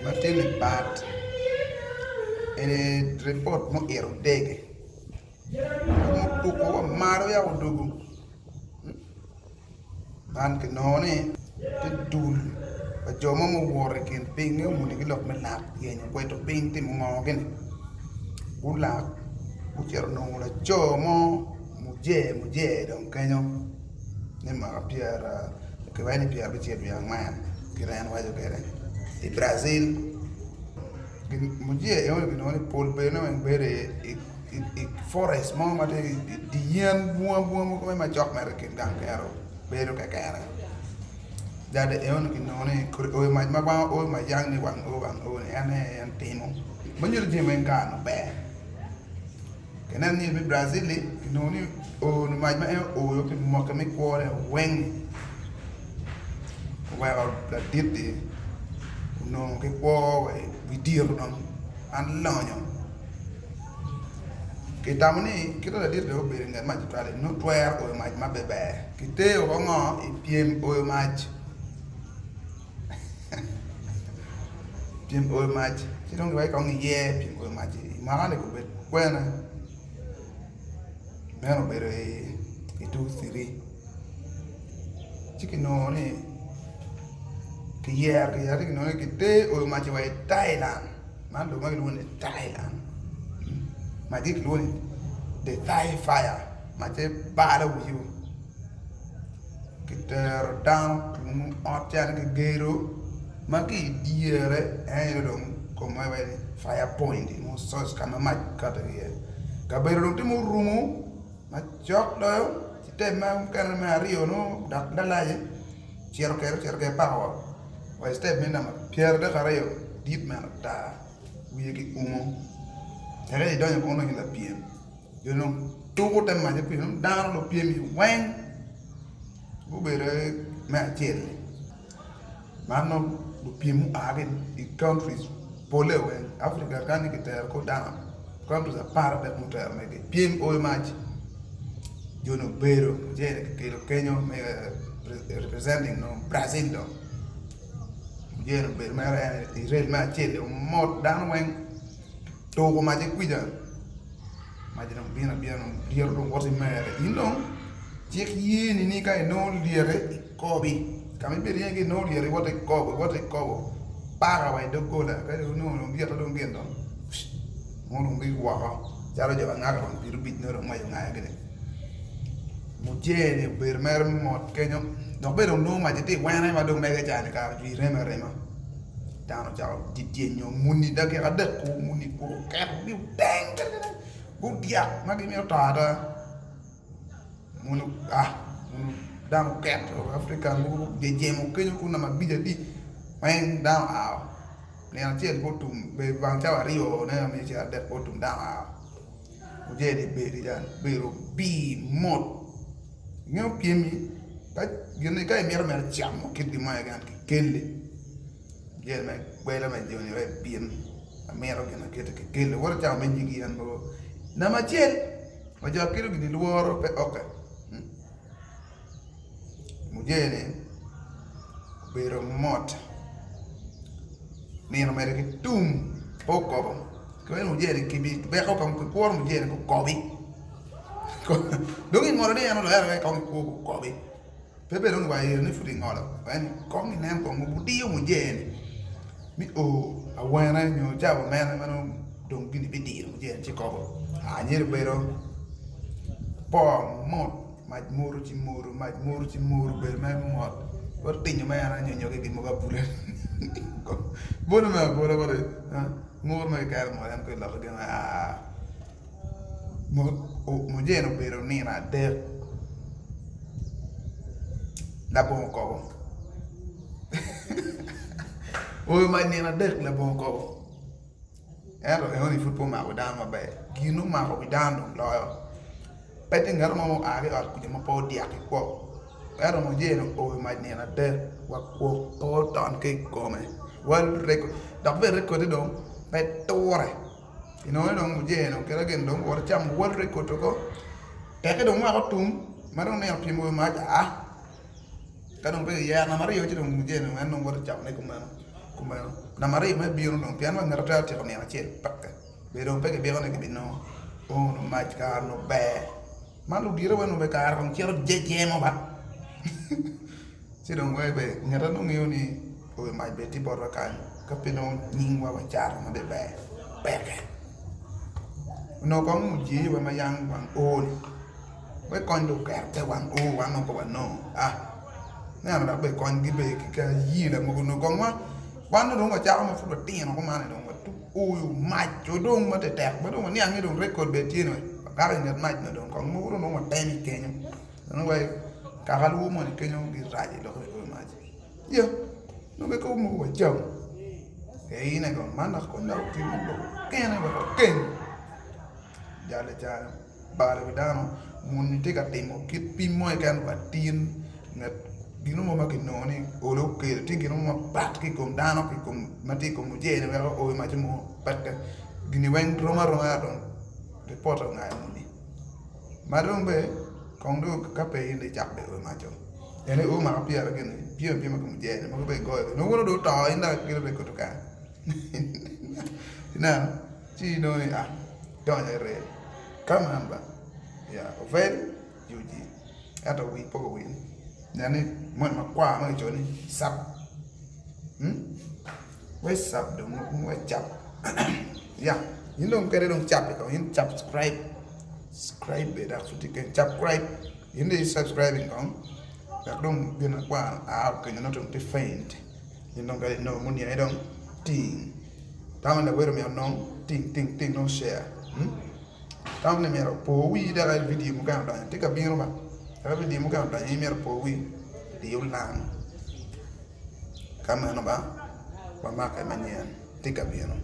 Ma tye ni bat eni ripot muito dege mutuko wa malo yaka odugu man kinongo ni tye dul pa jo mo muwoto i kin piny ngeyo muni ki lok me lak yenyo kweto piny timo ngo gini gulak gucito onongo laco mo muje muje dong kenyo me mwaka kiwaco ni 74 kit ma en waco kwede i Brazil muje enoni kilwongo ni pol bedone weng bedo i forest mo ma tye i dye yen bunga bunga mogo macok mere ki gang kero bedo kekene dade enoni kilwongo ni kodi oyo mac ma wango oyo ma yang ni wang o wang o ni en aye en timo ma nyuto jami weng kare maber. Kinen ni me Brazil-li kinongo ni oono mac ma en ooyo pi mwaki me kwone weng-ngi oweko ladit-ti onongo ki kwo wa i wi diro dong man lonyo. Kitamo ni kit ma ladit-ti dong obedo i nget mac tutwal-li nongo twero oyo mac ma berber kiteyo woko ngo i pyem oyo mac. Pyem oyo mac ci dong giwaco kong iye pyem oyo mac i mwaka ni obed kwene meno obedo i 2-3 ci kinongo ni kiyero kiyero ci kinongo ni giter oyo mac wa i Thailand man lobo ma kilwongo ni Thailand macce kilwongo ni the Thai fire macce balo wio. Kitero dano kunnu ot calo kigedo ma ki i dyere en aye dong kome waci ni fire point source ka ma mac kati ki iye kabedo dong tye murumo macok loyo citep mukene me aryo nongo dok lalac cito kwede ocito kwede paka wa i citep me namba 32 dit meno ata wiye ki umo eka idonyo kunu i lapyem. Jo dong tuko te mac pi dano lupyem-mi weng gubedo me acel-li man nongo lupyem mua ki i countries pole weng Africa kany kitero kor dano countries aparadek mutero megi pyem oyo mac joni obedo mujene kikelo kenyo me representing Brazil dong mujene obedo mere en i rel me acel-li omot dano weng. Tuko mac ikwica, mac dong bino abina dong lyeto dong woto imere in dong cik yeni ni ka inongo lyete ikobi ka ma ibedo iye ka inongo lyete iwoto ikobo iwoto ikobo paka wa i doggola ka dong inongo dong lyete dong gin dong nongo dong giwoko calo jo angaka wang pidobic nongo dong ngwec ongayo gini mujee-ni obedo mere mot kenyo dok bene dong nongo mac-ci tye iwene ma dong mege cani kare jwi reme arema. Dano ocako dyenyo muni dakika adek-ku muni oketogi weng gudyak ma gimito to ata muni dano oketo Africa mogo gujemo kenyo kun namba abic adi weng dano oa nino acel pe otum bedo wang cawa aryone nyo cawa adek pe otum dano oa ojeni bedo pii mot ingeyo pyemi ka imito mere camo kit gin mo keken kikeli. Jami me gwelo me joni wek bin amito gin aketi kikelo woto camo me nyig yen mogo namba acel wa jo akelo gini lworo pe oke mujee ni obedo mot nino mere ki tum pe okobo ki weko mujee ni kibeko kong kikuro mujee ni gukobi dong ingolo ni en oloyere wek kong ikur gukobi. Pe bed dong iwaco ni pud ingolo en kong inen kong wudiyo mujee-ni mi o awene nyo cawa mene ma nongo dong gini bidiro mujee-ni ci kobo anyira obedo por mot mac modo ci modo mac modo ci modo obedo mere mot bot tinyo mere nyonyo ki gin mogo abula bolo me abola bote nguru ma kiketo mot en kono iloko gin aa. Mujee obedo nino adek labongo kobo oyo mac nino adek labongo kobo ento enoni pud pe omako dano maber gin omako wi dano dong loyo pe tye ngat mo ma oa ki i ot kuca ma pe odyak ki kwok ento mujee oyo mac nino adek wa kwok pe oton ki i kome dok bene rekode dong pe ture. Inongo ni dong mujee dong kite gin dong owoto camo world record oko teke dong mwaka otum ma dong nino opyem oyo mac aa ka dong pe kiyero namba aryo ci dong mujee dong en dong woto camone kumeno. Kumeno namba aryo me bino dong pien wa ngat twero tyeko nino acel peke be dong pe gibiko ni gibinongo ono mac kare onongo ber ma ludite weng onongo bene kare kong cito jejemo ba ci dong wek bene ngat nongo ngeyo ni oyo mac bene tye botwa kany ka pe nongo nyingwa wacato ma bene ber peke onongo kong ojenge wa ma yang wang oo-ni. Wek kony dong oket te wang oo wan nongo pe wanongo ah ineno dok bene kony gibe ki ka yila mogo nongo kong ma wan dong wacako ma pud watino kuman ni dong watu oyo mac o dong ma tetek ma dong waniang ni dong rekod bene tye ni wakato inget mac ni dong kong mogo dong nongo watemo i kenyo dong wai kaka luo moni kenyo girac i lok me oyo mac ya nongo kikopo mogo wacamo ine kong man dok kony dok otingo lok kene wek wakeng jal icalo. Balo wi dano muni tye ka timo kit pim mo keken wa tin ngat gin mo ma kinongo ni olo okelo tye gin mo mapat ki i kom dano ki i kom ma tye i kom mujee ni weko oyo mac mo peke gini weng rom aroma dong ripot ongayo muni ma dong bene kong dong ka pe in dong icako bene oyo maco ene oyo mako pyera gini ipyem apyema ki mujee ni mogo bene igoyo nongo wun dong oto in dok ikelo record kany ineno ci inongo ni ah donyo i rel. Ka man ba ya ovel UG ento wi pe owil nen ni moni makwar ma kicoyo ni cap wai cap dong wai cap ya in dong kadi dong cap kong in capscribe scribe bene dok pud tye kany capcribe in dong i subscribing kong wek dong gin makwar aa kenyo nongo dong tye faint in dong kadi inongo muniangi dong ting. Tamo ni lawer myero onong ting ting ting nongo share tamo ni myero opo wii dok aye vidio mukene odonyo tye ka bino ba dok vidio mukene odonyo in myero opo wii di olang ka meno ba wamake manyen tye ka bino.